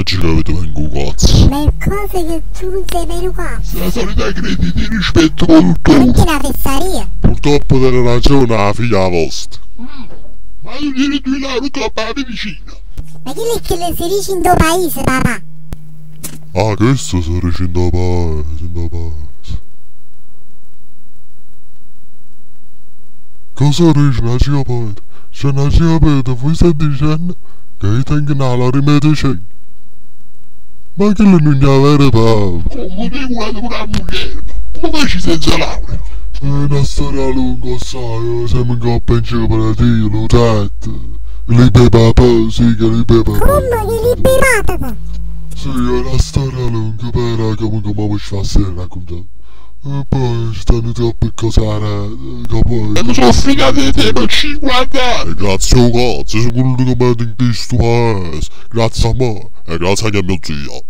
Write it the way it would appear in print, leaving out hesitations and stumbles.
Oggi che ti vengo 'o cazzo. Ma è cosa che tu non sei mai cazzo. La solita credi di rispetto con Ma dottore. perché è una fesseria? Purtroppo tiene ragione la figlia vostra. Ma tu tieni due lauree con la medicina. Ma chi è che le si dice in tuo paese, papà? Ah, questo si dice in tuo paese, in tuo paese. Cosa dice una gigabyte? C'è una gigabyte, voi state dicendo che io tengo una laurea in medicina. Ma che non è vero, papà. Come te guarda una mujer, come facci senza laurea? È una storia lunga, sai, siamo in coppa in cooperativa, l'ho detto. Lì per papà, sì che lì per papà. Come che li bevate? Sì, è una storia lunga, però comunque mi fa sera raccontare. E poi ci stanno troppe cose che poi... E mi sono fidato di te per 50 anni! Grazie a cazzo, sono quello che mi in questo paese. Grazie a me e grazie anche a mio zio.